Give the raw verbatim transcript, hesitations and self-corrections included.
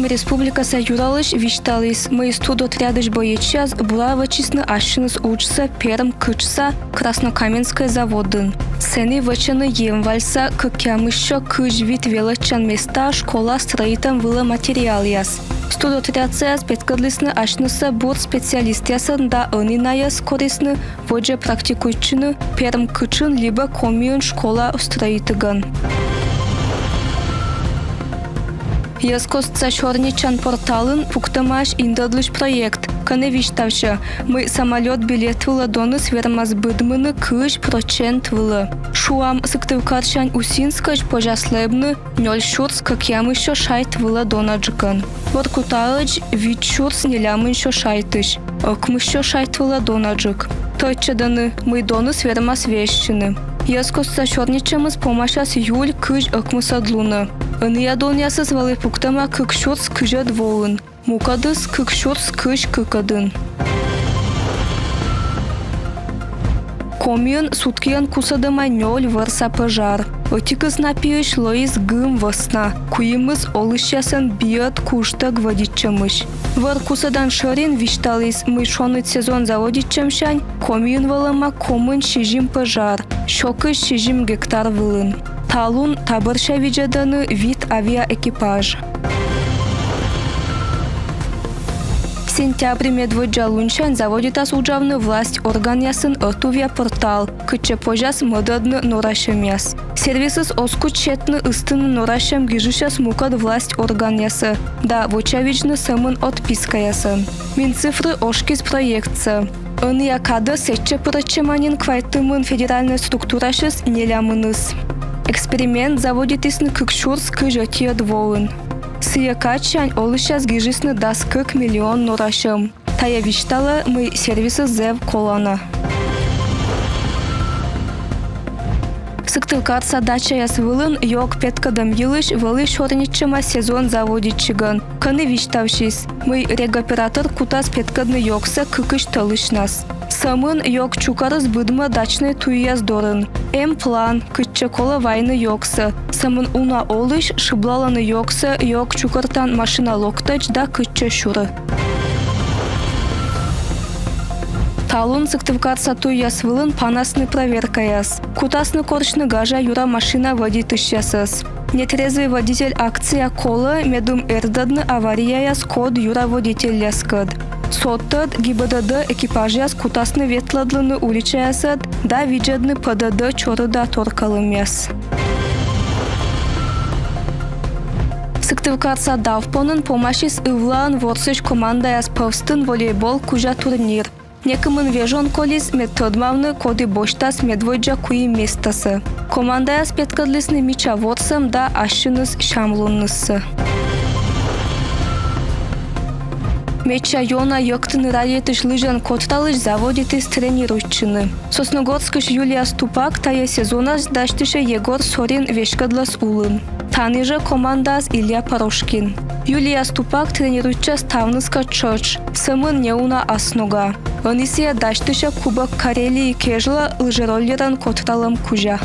Республикаса юралысь висьталіс, мый студотрядысь боечьяс бура вӧчисны ассьыныс уджсӧ Перым кытшса Краснокаменскӧй заводын. Сэні вӧчӧны Емвальса кӧкъямыссё кызь вит велӧдчан места школа стрӧитӧм вылӧ материалъяс. Студотрядсаяс петкӧдлісны асьнысӧ бур специалистъясӧн да ӧні найӧс корисны водзӧ практикуйтчыны Перым кытшын либӧ Комиын школа стрӧитігӧн. Йӧзкостса сёрнитчан порталын пуктӧмаӧсь индӧдлысь проект, кӧні висьтавсьӧ, мый самолёт билет вылӧ доныс вермас быдмыны кызь прӧчент вылӧ. Шуам, Сыктывкарсянь Усинскӧдз позяс лэбны нёль сюрс кӧкъямыссё шайт вылӧ донаджыкӧн. Воркутаӧдз вит сюрс нелямын сё шайтысь, ӧкмыссё шайт вылӧ донаджык. Тӧдчӧдӧны, мый доныс вермас вежсьыны. Йӧзкостса сёрнитчӧмыс помасяс июль кызь ӧкмысӧд лунӧ. Ӧнія донъясыс вӧлі пуктӧма кык сюрс кызьӧд воын, мукӧдыс кык сюрс кызь кыкӧдын. Комиын суткиӧн кусӧдӧма нёль вӧрса пӧжар. Ӧтикыс на пиысь лоис гым вӧсна, куимыс олысьясӧн биӧд кужтӧг вӧдитчӧмысь. Вӧр кусӧдан шӧрин висьталіс, мый шоныд сезон заводитчӧмсянь Комиын вӧлӧма комын сизим пӧжар, сё кызь сизим гектар вылын. Талун та бӧрся видзӧдӧны вит авиаэкипаж. Сентябрь медводдза лунсянь заводитас уджавны власть органъясын ӧтувъя портал, кытчӧ позяс мӧдӧдны норасьӧмъяс. Сервисыс оз кут сетны ыстыны норасьӧм гижысьӧс мукӧд власть органъясӧ да вочавидзны сӧмын отпискаясӧн. Минцифры ошкис проектсӧ. Ӧнія кадӧ сэтчӧ пырӧдчӧма нин квайтымын федеральнӧй структурасьыс нелямыныс. Эксперимент заводитісны кык сюрс кызь ӧтиӧд воын. Сійӧ кадсянь олысьяс гижисны дас кык миллион норасьӧм. Тайӧ висьталӧ, мый сервисыс зэв колана. Сыктывкарса дачаяс вылын ёг петкӧдӧм йылысь вӧлі сёрнитчӧма сезон заводитчигӧн, кӧні висьтавсис, мый регоператор кутас петкӧдны ёгсӧ кыкысь тӧлысьнас. Сӧмын ёг чукӧрыс быдмӧ дачнӧй туйяс дорын. Эм план, кытчӧ колӧ вайны ёгсӧ. Сӧмын уна олысь шыблалӧны ёгсӧ ёг чукӧртан машина локтӧдз да кытчӧ сюрӧ. Талун Сыктывкарса туйяс вылын панасны проверкаяс. Кутасны корсьны гажа юра машина вӧдитысьясӧс. «Нетрезвый водитель» акция колӧ, медым эрдӧдны аварияяс код юра водительяскӧд. Содтӧд ГИБДД экипажъяс кутасны ветлӧдлыны уличаясӧд да видзӧдны ПДД чорыда торкалӧмъяс. Сыктывкарса давпонын помасис ывлаын ворсысь командаяс пӧвстын волейбол кузя турнир. Некымын вежон колис, мед тӧдмавны, коді босьтас медводдза куим местасӧ. Командаяс петкӧдлісны мича ворсӧм да ассьыныс сямлунныссӧ. Медся ёна йӧктыны радейтысь лызьӧн котралысь заводитіс тренируйтчыны. Сосногорскысь Юлия Ступак тайӧ сезонас дасьтысьӧ Егор Сорин веськӧдлӧм улын. Тані жӧ командаас Илья Порошкин. Юлия Ступак тренируйтчӧ ставныскӧд тшӧтш, сӧмын неуна ас нога. Ӧні сійӧ дасьтысьӧ Кубок Карелии кежлӧ лыжероллерӧн котралӧм кузя.